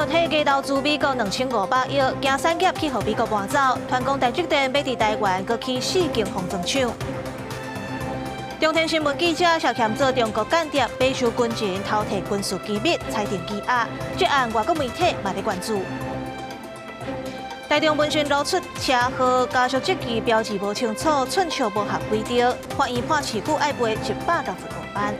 導體加投資美國2500億，驚產業去予美國搬走。傳講台積電欲佇台灣閣起四間封裝廠。中天新聞記者涉嫌做中國間諜，買收軍情、偷提軍事機密，裁定羈押。這案外國媒體嘛咧關注。台中文宣露出車禍，家屬質疑標誌無清楚，寸尺無合規定，法院判市府愛賠165萬。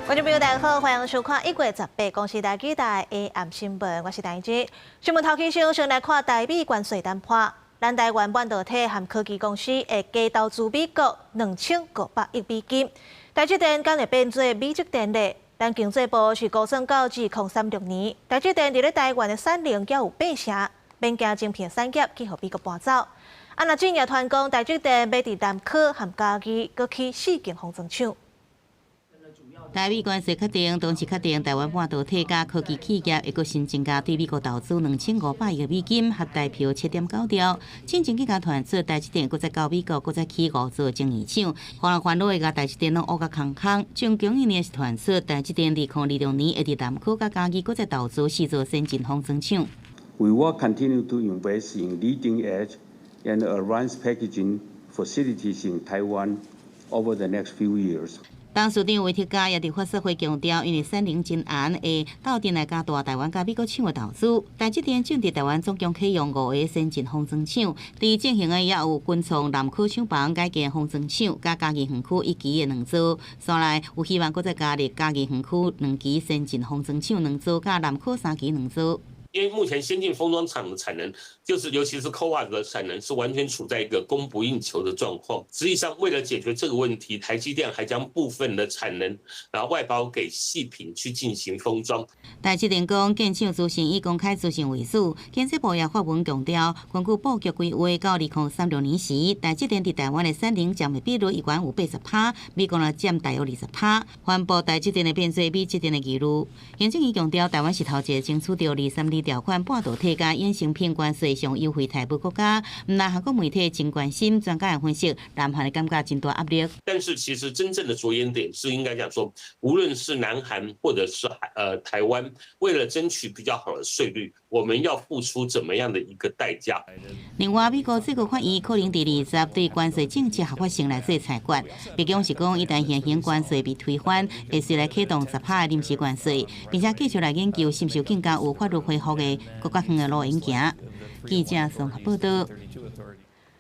觀眾朋友，大家好，歡迎收看1月18公視台語台 AM 新聞，我是陳怡。新聞頭起先，先來看台美關稅談判。咱台灣半導體和科技公司會加投資美國2500億美金。台積電敢會變做美積電咧？咱經濟部是估算到2036年，台積電佇咧台灣的產能才有八成，免驚晶片產業去予美國搬走。啊，若真正傳講台積電欲佇南科和嘉義閣起四間封裝廠。台美關稅確定，同時確定台灣半導體佮科技企業會閣新增加對美國投資2500億美金，合台票7.9兆。進前更加傳出台積電閣再到美國，閣再起五座晶圓廠，予人煩惱會共台積電攏烏甲空空。上強硬的是傳出台積電2026年會佇南科佮嘉義閣再投資四座先進封裝廠。 We will continue to invest in leading edge and advanced packaging facilities in Taiwan over the next few years. 董事長威特嘉也佇發說會強調，因為產能真絚，會鬥陣來加大台灣佮美國廠的投資。台積電正佇台灣總共啟用五个先進封裝廠，佇進行的也有軍創南科廠房改建封裝廠，佮嘉義園區一期的兩座，紲來有希望閣再加入嘉義園區兩期先進封裝廠兩座，佮南科三期兩座。因為目前先進封裝廠的產能，就是尤其是 CoWoS 的產能，是完全處在一個供不應求的狀況。實際上，為了解決這個問題，台積電還將部分的產能，然後外包給矽品去進行封裝。台積電講，建廠資訊以公開資訊為主。經濟部也發文強調，根據布局規劃，到2036年時，台積電佇台灣的產能佔的比率依然有80趴，美國若佔大約20趴。反駁台積電會變做美積電的疑慮。行政院強調，台灣是頭一个爭取著232條款半導體佮衍生品關稅上優惠待遇國家，毋但韓國媒體真關心，專家也分析，南韓會感覺真大壓力。但是其實真正的著眼點是應該講說，無論是南韓或者是台灣，為了爭取比較好的稅率，我們要付出怎麼樣的一個代價？另外，美國最高法院可能佇20對關稅政策合法性來做裁決。白宮是講，一旦現行關稅被推翻，會隨來啟動10趴的臨時關稅，並且繼續來研究是毋是更加有法律恢復的閣較遠的路用行。記者綜合報道。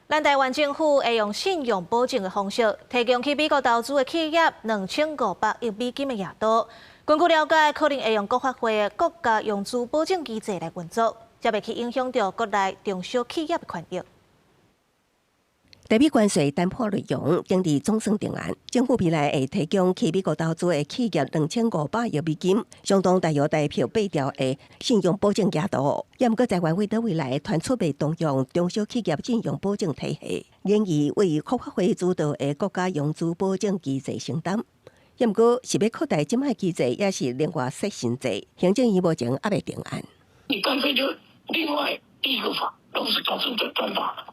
咱台灣政府會用信用保證的方式，提供去美國投資的企業2500億美金的額度。根據了解，可能會用國發會的國家融資保證機制來運作，才袂去影響著國內中小企業的權益。台美關稅談判內容頂日總算定案，政府未來會提供去美國投資的企業2500億美金，相當大約台票8兆的信用保證額度。也毋過台灣為佗位來傳出欲動用中小企業信用保證體系，建議為國發會主導的國家融資保證機制承擔。也毋過是欲擴大這擺機制，抑是另外設新制？行政院目前猶未定案。你乾脆就另外立個法，都是搞成專法。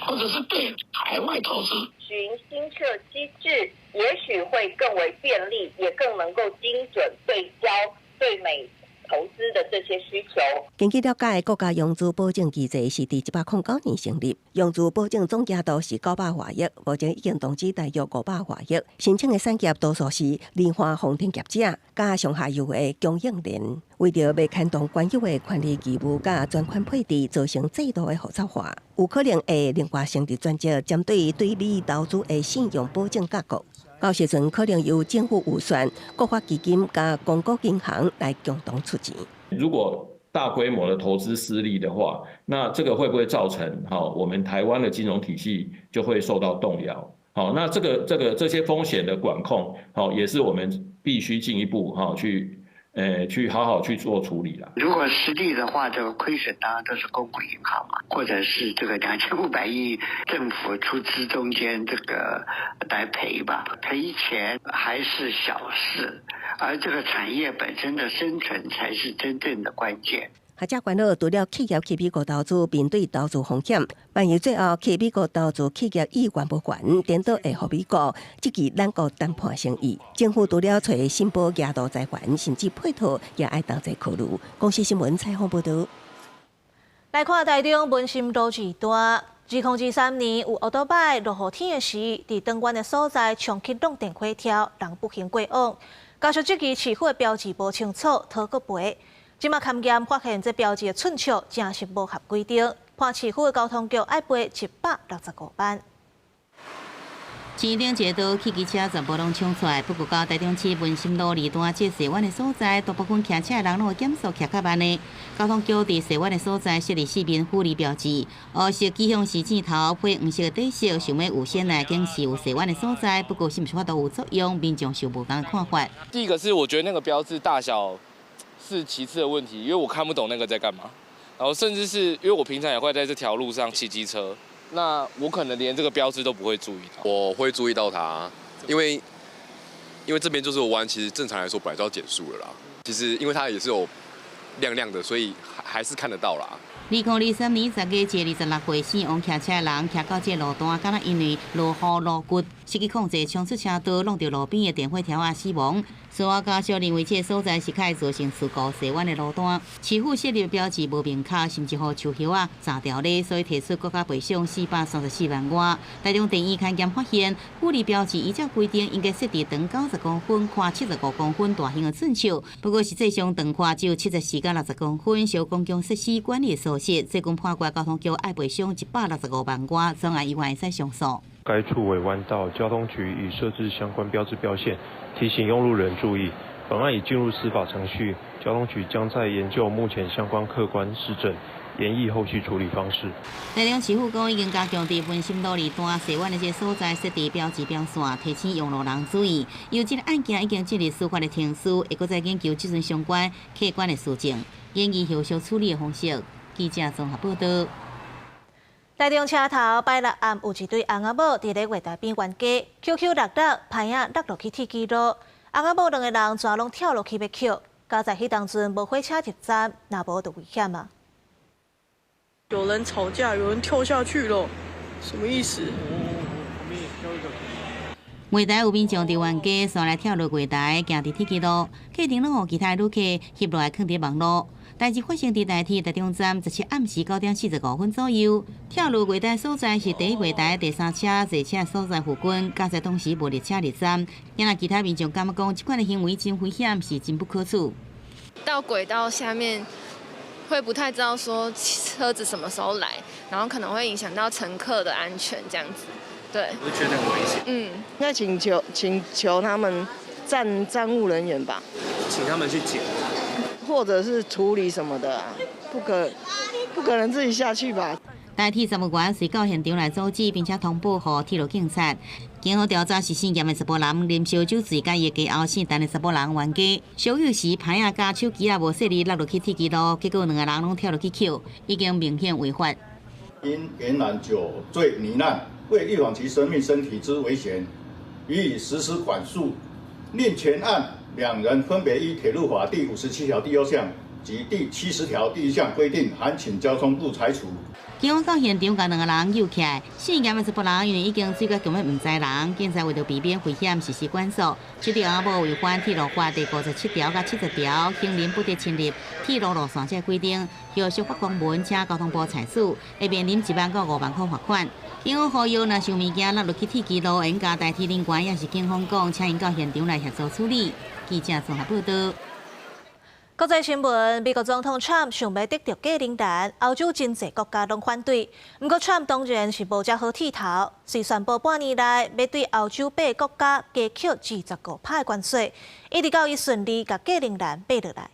或者是對海外投資，循新設機制，也許會更為便利，也更能夠精準對焦對美投資的這些需求。根據了解，國家融資保證機制是佇109年成立，融資保證總額度是900外億，目前已經動資大約500外億。申請的產業多數是離岸風電業者，佮上下游的供應鏈，為著袂牽動原有的權利義務佮專款配置，造成制度的複雜化，有可能會另外成立專責針對對美投資的信用保證架構。到時陣可能由政府預算、國發基金佮公股銀行來共同出錢。如果大規模的投資失利的話，那這個會不會造成哈我們台灣的金融體系就會受到動搖？好，那這些風險的管控，好，也是我們必須進一步哈去好好去做處理啦。如果失利的話，這個虧損當然都是公股銀行嘛，或者是這個2500億政府出資中間這個來賠吧，賠錢還是小事，而這個產業本身的生存才是真正的關鍵。學者煩惱，除了企業去美國投資面對投資風險，萬一最後去美國投資企業意願無懸，顛倒會予美國質疑咱國談判誠意。政府除了揣新埔夯路財團，甚至配套也愛同齊考慮。公視新聞採訪報導。來看台中文心路二段，2023年有歐多擺落雨天的時，佇轉彎的所在衝去弄電火柱，人不幸過往。家屬質疑市府的標誌無清楚，拖閣賠。這馬勘驗發現，這標誌的寸尺真是無合規定，判市府的交通局愛賠165萬。市頂一個道，汽機車全部攏衝出來。不過到台中市文心路二段這踅彎的所在，大部分騎車的人攏會減速騎較慢的。交通局佇踅彎的所在設立四面輔立標誌，烏色機向是箭頭配黃色的底色，想欲預先來警示有踅彎的所在。不過是毋是法度有作用，民眾是有無仝的看法。第一個是我覺得那個標誌大小是其次的問題，因為我看不懂那個在幹嘛。然後甚至是因為我平常也會在這條路上騎機車。那我可能連這個標誌都不會注意到。我會注意到它，因為這邊就是彎，其實正常來說本來就要減速了啦。其實因為它也是有亮亮的，所以還是看得到啦。2023年10月26號，死亡騎車的人騎到這路段，敢若因為落雨路骨失去控制，衝出車道，挵著路邊的電火柱仔死亡。事後家屬認為這個所在是較會造成事故踅彎的路段，市府設立標誌無明確，甚至予樹葉仔閘掉咧，所以提出國家賠償434萬外。台中地院勘驗發現，輔立標誌依照規定應該設置長90公分、寬75公分大型的寸尺，不過實際上長寬只有74佮60公分，屬公共設施管理疏失，最終判決交通局愛賠償165萬外，將來依然會使上訴。該處為彎道，交通局已設置相關標誌標線，提醒用路人注意。本案已進入司法程序，交通局將再研究目前相關客觀事證，研議後續處理方式。台中市府講已經加強佇文心路二段踅彎的這個所在設置標誌標線，提醒用路人注意。由這個案件已經進入司法的程序，會閣再研究這陣相關客觀的事證，研議後續處理的方式。記者綜合報道。台中車頭拜六暗有一對翁仔某佇咧月台邊冤家，抾抾落落，歹仔落落去鐵支路，翁仔某兩個人全攏跳落去欲抾，佳哉彼當陣無火車入站，若無就危險啊！有人吵架，有人跳下去了，什麼意思？月台有民眾佇冤家，紲來跳落月台，行佇鐵支路，過程攏予其他旅客翕落來囥佇網路。代誌發生佇台鐵台中站17暗時9點45分左右，跳落月台所在是第一月台第三車坐車所在附近，佳哉當時無列車入站。也若其他民眾感覺講，這款的行為真危險，是真不可取。到軌道下面會不太知道說車子什麼時候來，然後可能會影響到乘客的安全，這樣子。對，我覺得很危險。嗯，應該請求他們站務人員吧，請他們去撿。或者是處理什麼的，不可能自己下去吧？台鐵站務員隨到現場來阻止，並且通報予鐵路警察。警方調查是姓嚴的查埔人啉燒酒醉，佮伊的家後姓陳的查埔人冤家。相有時歹仔佮手機仔無細膩落落去鐵支路，結果兩個人攏跳落去抾，已經明顯違法。因嚴男酒醉罹難，為預防其生命身體之危險，予以實施管束，另全案兩人分別依鐵路法第57條第2項及第70條第1項規定，函請交通部裁處。警方到現場共兩個人揪起來，姓嚴的查埔人因為已經醉甲根本毋知人，警察為著避免危險實施管束，這對翁仔某違反鐵路法第57條佮70條，行人不得侵入鐵路路線這規定，後續發公文請交通部裁處，會面臨1萬到5萬塊罰款。警方呼籲，若是有物件落落去鐵支路，會共台鐵人員抑是警方講，請𪜶到現場來協助處理。記者綜合報道。國際新聞：美國總統川普想欲得著格陵蘭，歐洲真濟國家攏反對。毋過川普當然是無遮好鐵頭，隨宣布半年內欲對歐洲八國家加扣25%的關稅，一直到伊順利共格陵蘭買落來。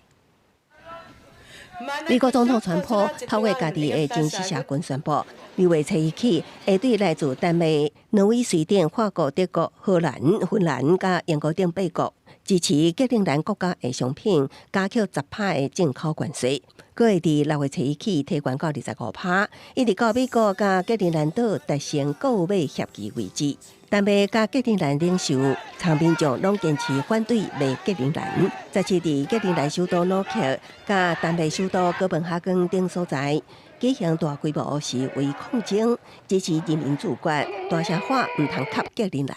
美國總統川普透過家己的真實社群宣布，2月初1起，會對來自丹麥、挪威、瑞典、法國、德國、荷蘭、芬蘭佮英國等八國支持格陵蘭國家的商品加扣10%的進口關稅，閣會佇6月初1起提懸到25%，一直到美國佮格陵蘭島達成購買協議為止。丹麥佮格陵蘭領袖參民眾攏堅持反對賣格陵蘭。17佇格陵蘭首都努克佮丹麥首都哥本哈根等所在舉行大規模示威抗爭，支持人民主決，大聲喊毋通合格陵蘭。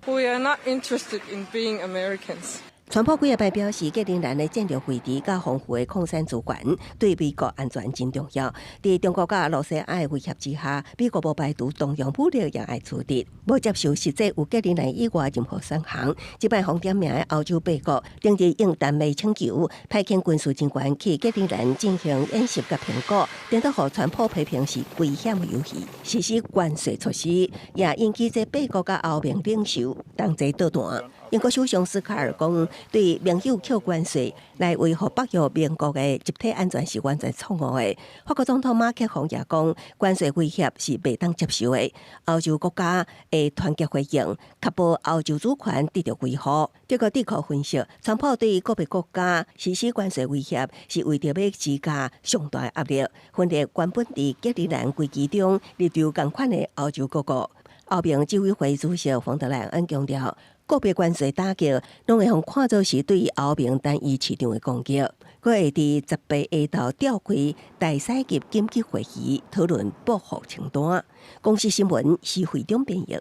We are not interested in being Americans. 川普幾仔擺表示，格陵蘭的戰略位置佮豐富的礦產資源對美國安全真重要。佇中國佮羅西亞的威脅之下，美國無排除動用武力也愛處置，無接受實際有格陵蘭以外任何選項。這擺予點名的歐洲八國，頂日應丹麥請求，派遣軍事人員去格陵蘭進行演習佮評估，顛倒予川普批評是危險的遊戲，實施關稅措施，也引起這八國佮歐盟領袖同齊倒彈。英國首相斯卡爾講，對盟友扣關稅來維護北約盟國的集體安全是完全錯誤的。法國總統馬克宏也講，關稅威脅是袂當接受的。歐洲國家會團結回應，確保歐洲主權得著維護。德國智庫分析，川普對個別國家實施關稅威脅，是為著欲施加上大壓力，分裂原本佇格陵蘭危機中立場仝款的歐洲各國。歐盟執委會主席馮德萊恩強調，個別關稅打擊，攏會予看做是對歐盟單一市場的攻擊。閣會佇18下晝召開大使級緊急會議，討論報復清單。公視新聞施惠中編譯。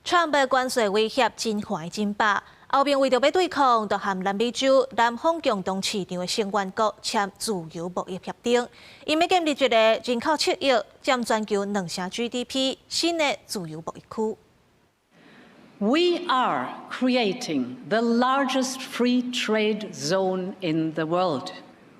川普關稅威脅真壞真飽，歐盟為著欲對抗，就和南美洲南方共同市場的成員國簽自由貿易協定，𪜶欲建立一個人口7億、佔全球2成 GDP 新的自由貿易區。 We are creating the largest free trade zone in the world.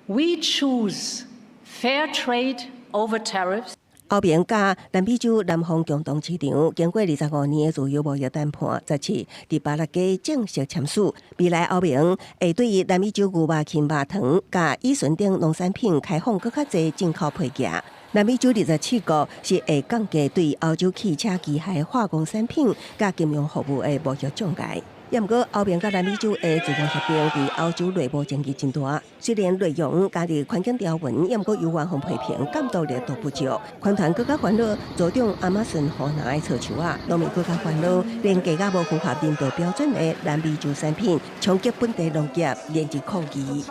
We choose fair trade over tariffs. 歐盟佮南美洲南方共同市場經過25年的自由貿易談判，17佇巴拉圭正式簽署。未來歐盟會對南美洲牛肉、禽肉、糖佮乙醇等農產品開放閣較濟進口配額。南美洲27國是會降低對歐洲汽車、機械、化工產品佮金融服務的貿易障礙。也毋過，歐盟佮南美洲的自貿協定佇歐洲內部爭議真大。雖然內容加入環境條文，也毋過猶原予批評監督力度不足。環團閣較煩惱，助長亞馬遜河南的錯樹仔，農民閣較煩惱，連價格無符合人道標準的南美洲產品，衝擊本地農業，連日抗議。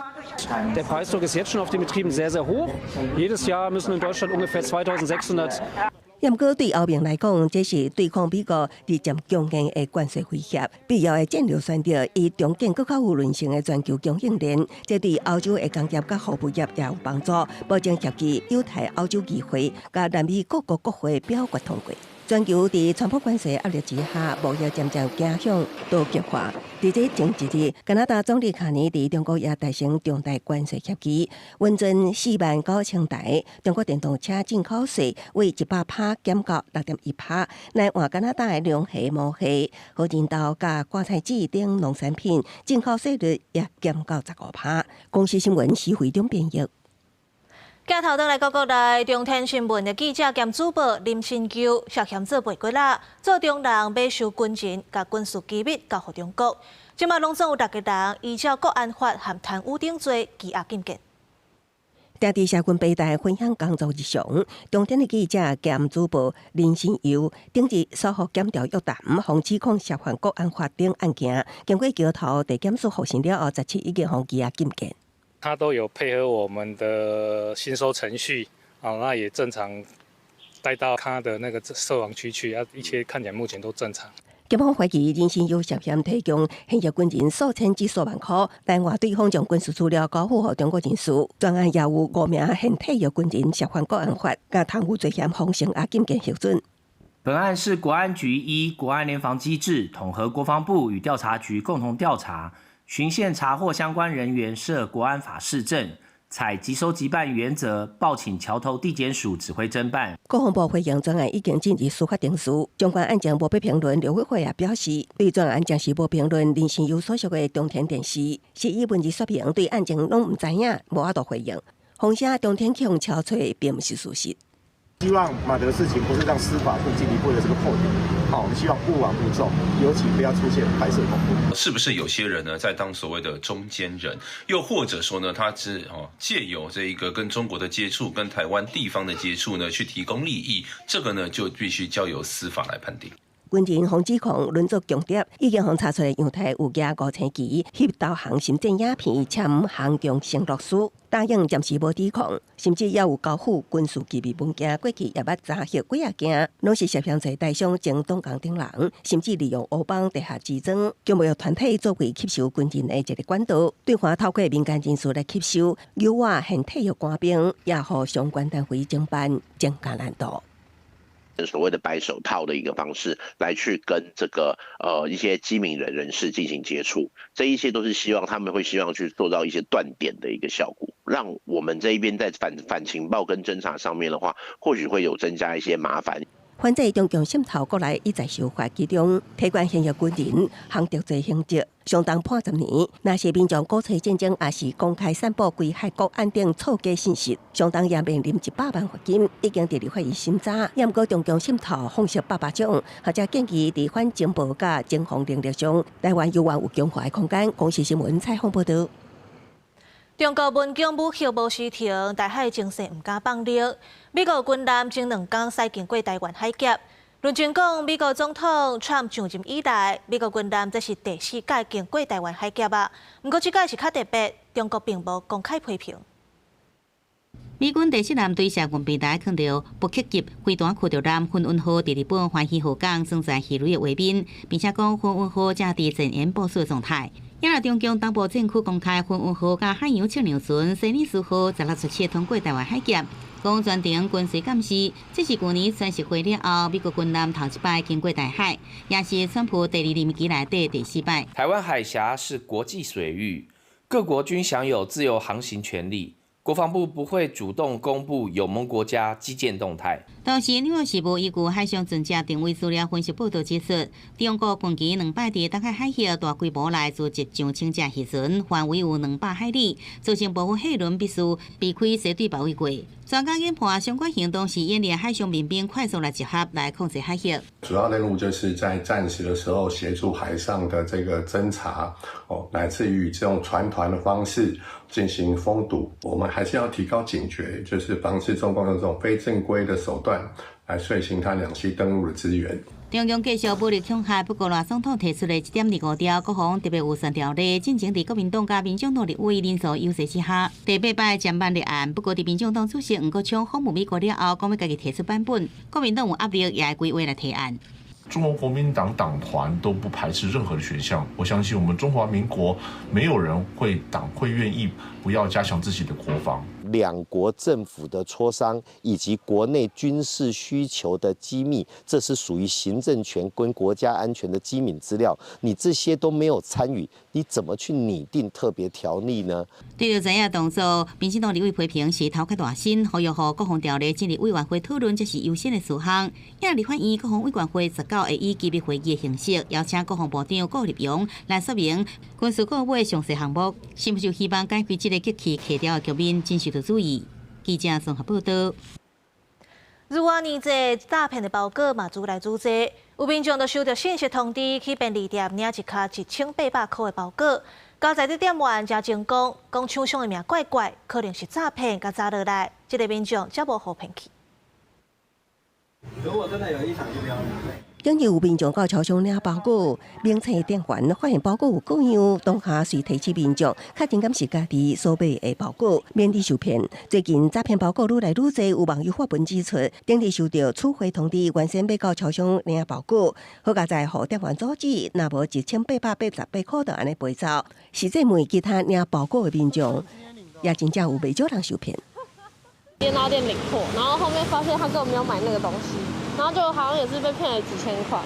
Der Preisdruck ist jetzt schon auf den Betrieben sehr, sehr hoch. Jedes Jahr müssen in Deutschland ungefähr 2600 也毋過對歐盟來講，這是對抗美國日漸強硬的關稅威脅，必要的戰略選擇，以重建閣較有韌性的全球供應鏈。這對歐洲的工業佮服務業也有幫助。目前協議有待歐洲議會佮南美各國國會表決通過。全球佇川普關稅壓力之下，貿易漸漸走向多極化。佇這前一日，加拿大總理卡尼佇中國也達成重大關稅協議，穩陣49,000台中國電動車進口稅為100%減到6.1%，來換加拿大的龍蝦、毛蝦、荷仁豆佮瓜菜籽等農產品進口稅率也減到15%。公視新聞施惠中編譯。鏡頭轉來到國內，中天新聞的記者兼主播林新球涉嫌做背骨仔，做中人買收軍情，共軍事機密交予中國。這馬攏總有六個人依照國安法和貪污等罪羈押禁見。佇佇社群平台分享工作日常，中天的記者兼主播林新佑，頂日所獲檢調約談，予指控涉犯國安法等案件，經過橋頭地檢署複審了後，17已經予羈押禁見。他都有配合我們的偵搜程序，啊，那也正常帶到他的那個設防區去，啊，一切看起來目前都正常。檢方懷疑林新佑涉嫌提供現役軍人數千至數萬塊，來換對方將軍事資料交付予中國人士。全案也有五名現退役軍人涉犯國安法，佮貪污罪嫌予聲押禁見核准。本案是國安局依國安聯防機制，統合國防部與調查局共同調查。循線查獲相關人員涉國安法事證，採即收即辦原則，報請橋頭地檢署指揮偵辦。國防部回應專案已經進入司法程序，相關案件無欲評論。陸委會也表示，對專案暫時無評論。林新佑所屬的中天電視是以文字說明，對案情攏毋知影，無法度回應。風聲中天去予敲揣，並毋是事實。希望馬德事情不是讓司法部進一步的這個破點，好，我們希望勿往勿縱，尤其不要出現白色恐怖。是不是有些人呢在當所謂的中間人，又或者說呢，他是哦借由這一個跟中國的接觸，跟台灣地方的接觸呢，去提供利益，這個呢就必須交由司法來判定。軍人予指控輪作共諜，已經予查出來陽台有舉5000支翕導航心戰影片，簽航中承諾書，答應暫時無指控，甚至也有交付軍事機密文件。過去也捌查核幾仔件，攏是涉嫌做台商前董工等人，甚至利用烏幫地下支裝，將貿易團體作為吸收軍人的一個管道，對華透過民間人士來吸收，誘惑現退役官兵，也予相關單位偵辦增加難度。所謂的白手套的一個方式，來去跟這個一些機敏人人士進行接觸，這一些都是希望他們會希望去做到一些斷點的一個效果，讓我們這一邊在反情報跟偵查上面的話，或許會有增加一些麻煩。反制中共滲透國內一再修法，其中提懸現役軍人項酌罪刑責，相當判10年。若是民眾鼓吹戰爭，抑是公開散布危害國安等錯假信息，相當也面臨100萬罰金。已經佇立法院審查，毋過中共滲透方式百百種，學者建議佇反情報佮偵防能力上，台灣猶原有強化的空間。公視新聞採訪報導。中國文攻武嚇無時停，台海情勢毋敢放緩。美國軍艦前兩工駛經過台灣海峽。論盡講，美國總統川普上任以來，美國軍艦這是第四擺經過台灣海峽啊。毋過這擺是較特別，中國並無公開批評。美軍第四艦隊射軍平台看著北克級飛彈驅逐艦奮運號佇日本歡喜號港裝載魚雷的畫面，並且講奮運號正佇前沿部署狀態。也若中共東部戰區公開奮運號佮海洋測量船西尼斯號16月7通過台灣海峽，講全程跟隨監視。這是舊年川習會了後，美國軍艦頭一擺經過台海，也是川普第二任期內底第四擺。台灣海峽是國際水域，各國均享有自由航行權利。國防部不會主動公布友盟國家機艦動態。同時，紐約時報依據海上船隻定位資料分析報導指出，中國近期兩擺佇東海海域大規模來組織上千隻漁船，範圍有200海里，造成部分貨輪必須避開西對包圍過。專家研判，相關行動是演練海上民兵快速來集合來控制海域。主要任務就是在戰時的時候協助海上的這個偵查，哦，乃至於這種船團的方式進行封堵。我們還是要提高警覺，就是防止中共用這種非正規的手段來遂行他兩棲登陸的資源。中共繼續武力恐嚇，不過賴總統提出的1.25條國防特別預算條例，進前佇國民黨佮民進黨立委人數優勢之下，第八擺減辦立案。不過，佇民進黨主席黃國昌訪問美國了後，講欲家己提出版本，國民黨有壓力，也會規劃來提案。中國國民黨黨團都不排斥任何的選項，我相信我們中華民國沒有人會黨會願意不要加強自己的國防。兩國政府的磋商以及國內軍事需求的機密，這是屬於行政權跟國家安全的機敏資料，你這些都沒有參與，你怎麼去擬定特別條例呢？對著這樣動作，民進黨立委批評是頭殼大身，呼籲予國防條例進入委員會討論，這是優先的事項。也立法院國防委員會19會以機密會議的形式，邀請國防部長顧立雄來說明軍事購買詳細項目，是毋是希望解開這個極其協調的局面，真受到注意。記者綜合報導。愈來愈濟詐騙的包裹嘛，愈來愈濟，有民眾就收到信息通知，去便利店領一卡1800塊的包裹。交在的店員真成功，講廠商的名怪怪，可能是詐騙，共查落來，這個民眾才無予騙去。如果真的有異常，就不要拿。頂日有民眾到超商領包裹，明星店員發現包裹有過樣，當下隨提醒民眾確認敢是家己所買的包裹，免得受騙。最近詐騙包裹愈來愈濟，有網友發文指出，頂日收到取貨通知，原先欲到超商領包裹，好佳哉予店員阻止，若無1888塊就按呢飛走。實際問其他領包裹的民眾，也真正有袂少人受騙。電腦店領貨，然後後面發現他根本沒有買那個東西，然後就好像也是被騙了幾千塊，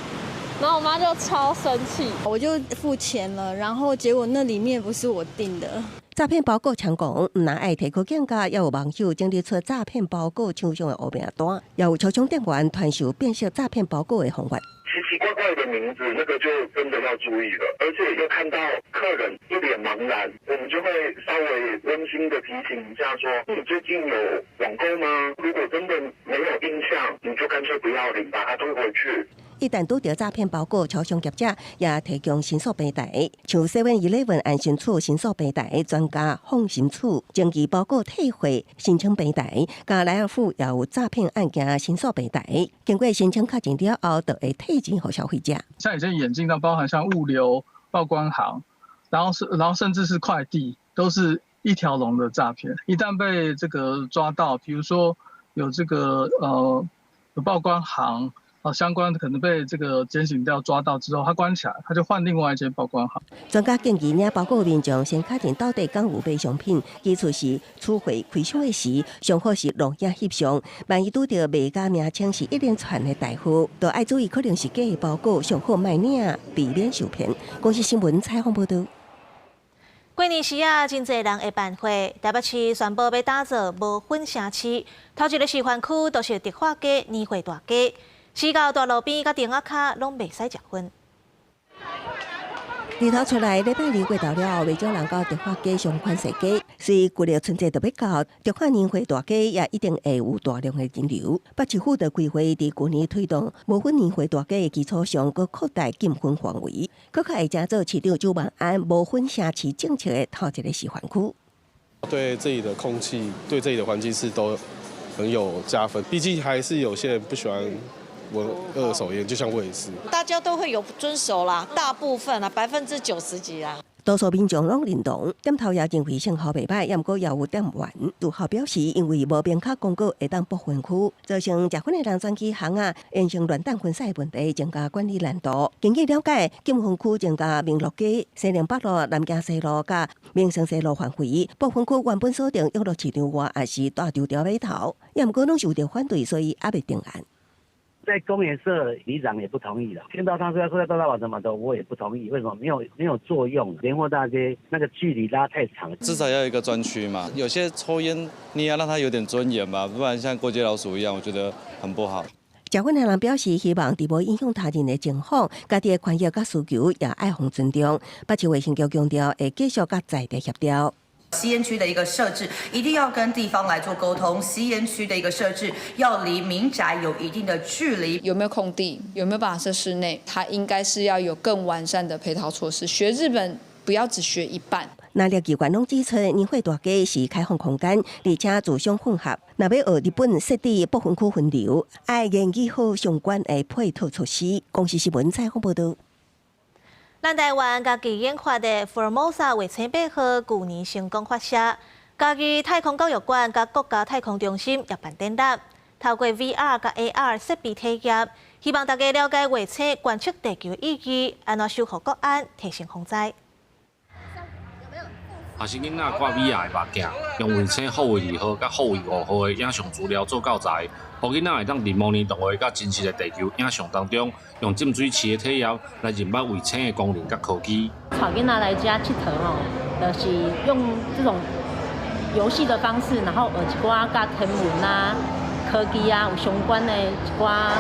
然後我媽就超生氣，我就付錢了，然後結果那裡面不是我訂的。詐騙包裹猖狂，毋但愛提高警覺，也有網友整理出詐騙包裹廠商的黑名單，也有超商店員傳授辨識詐騙包裹的方法。奇奇怪怪的名字，那個就真的要注意了。而且又看到客人一臉茫然，我們就會稍微溫馨的提醒一下，說：你最近有網購嗎？如果真的沒有印象，你就乾脆不要領，把它退回去。一旦拄著詐騙包裹，超商業者也提供申訴平台，像 Seven Eleven 安心處申訴平台、專家放心處、徵寄包裹退貨申請平台，佮萊爾富也有詐騙案件申訴平台。經過申請確認了後，就會退錢予消費者。像有些眼鏡，它包含像物流、報關行，然後甚至是快遞，都是一條龍的詐騙。一旦被這個抓到，比如說有這個有報關行啊相關可能被這個檢警調抓到之後，他關起來，他就換另外一間報關行。專家建議，領包裹民眾先確認到底敢有買商品，其次是取貨開箱的時，上好是錄影翕相。萬一拄著賣家名稱是一連串的代號，就愛注意可能是假的包裹，上好莫領，避免受騙。公視新聞採訪報導。過年時啊，真濟人會辦會，台北市宣布欲打造無薰城市，頭一个示範區就是迪化街年貨大街，市到大路邊佮亭仔跤攏袂使食薰。日頭出來，禮拜二過頭了後，袂少人到迪化街上款踅街。隨舊曆春節就欲到，迪化年貨大街也一定會有大量的人流。北市府就規劃佇舊年推動無薰年貨大街的基礎上，閣擴大禁薰範圍，閣較會成做市長蔣萬安無薰城市政策的頭一个示範區。對這裡的空氣，對這裡的環境是都很有加分。畢竟還是有些人不喜歡聞二手煙，就像我也是。大家都會有遵守啦，大部分啦，90%幾啦。多數民眾攏認同，店頭也認為成效袂䆀，也毋過也有店員事後表示，因為無明確公告會當不分區，造成食薰的人轉去巷仔，形成亂彈薰屎的問題，增加管理難度。根據了解，禁薰區增加民樂街、西寧北路、南京西路佮民生西路範圍，不分區原本鎖定永樂市場外，也是大稻埕碼頭，也毋過攏受著反對，所以猶未定案。在公園設里長也不同意了，聽到他說要說要到大碼頭，我也不同意。為什麼？沒有作用？連貨大街那個距離拉太長，至少要一個專區嘛。有些抽菸，你也要讓他有點尊嚴嘛，不然像過街老鼠一樣，我覺得很不好。食薰的人表示，希望佇無影響他人的情況，家己的權益佮需求也愛予尊重。北市衛生局強調，會繼續佮在地協調。吸煙區的一個設置，一定要跟地方來做溝通。吸煙區的一個設置要離民宅有一定的距離。有沒有空地？有沒有辦法設室內？它應該是要有更完善的配套措施。學日本，不要只學一半。那立機關攏指出，年貨大街是開放空間，而且自相混合。若欲學日本設置不分區分流，愛研究好相關的配套措施。公視新聞採訪報導。咱台灣家己研發的 Formosa 衛星8號，舊年成功發射，嘉義太空教育館佮國家太空中心也辦展覽，透過 VR 佮 AR 設備體驗，希望大家了解衛星觀測地球的意義，按怎守護國安，提升防災。學生囡仔掛 VR 的目鏡，用衛星福衛2號佮福衛5號的影像資料做教材，予囡仔會當佇模擬動畫佮真實的地球影像當中，用浸水式的體驗來認捌衛星的功能佮科技。帶囡仔來遮𨑨迌吼，就是用這種遊戲的方式，然後學一寡佮天文啊、科技啊有相關的一寡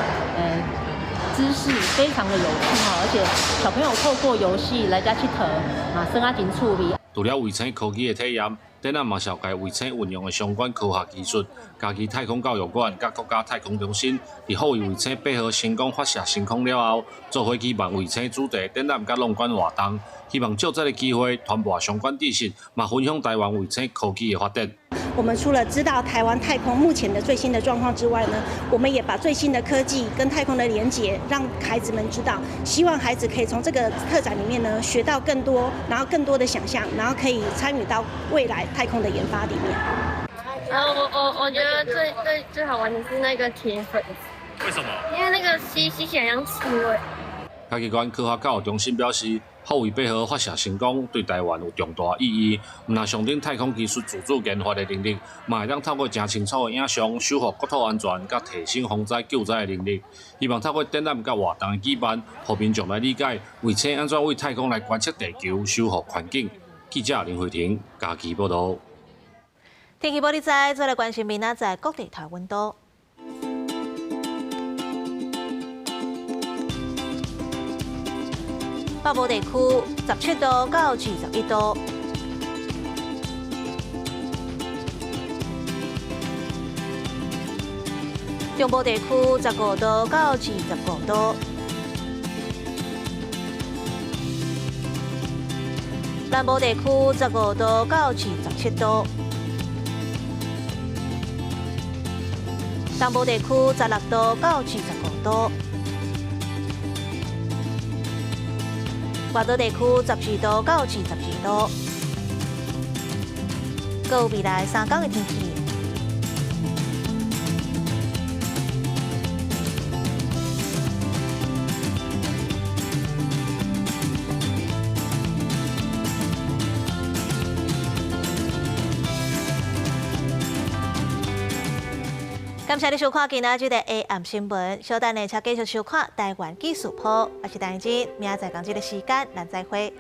知識，非常的有趣吼，而且小朋友透過遊戲來遮𨑨迌，嘛耍啊真趣味。除了衛星科技的體驗，展覽嘛紹介衛星運用的相關科學技術。嘉義太空教育館佮國家太空中心，佇福衛衛星8號成功發射升空了後，做伙舉辦衛星主題展覽佮弄館活動，希望藉這个機會傳播相關知識，嘛分享台灣衛星科技的發展。我們除了知道台灣太空目前的最新的狀況之外呢，我們也把最新的科技跟太空的連結，讓孩子們知道。希望孩子可以從這個特展裡面呢學到更多，然後更多的想象，然後可以參與到未來太空的研發裡面。啊，我覺得最最最好玩的是那個鐵粉。為什麼？因為那個吸吸起來像刺蝟。嘉義縣科學教育中心表示，福衛8號發射成功，對台灣有重大意義。毋但象徵太空技術自主研發的能力，嘛會當透過誠清楚的影像，守護國土安全，佮提升防災救災的能力。希望透過展覽佮活動的舉辦，予民眾來理解衛星按怎對太空來觀測地球、守護環境。記者林慧婷嘉義報導。天氣報你知，再來關心明仔載各地頭溫度。北部地區17度到21度，中部地區15度到25度。南部地區15度到27度，東部地區16度到25度，外島地區14度到22度。閣有未來3工的天氣。感謝你收看今仔日的 AM 新聞，稍等下請繼續收看台灣紀事報。我是陳真，明仔載仝這个時間，咱再會。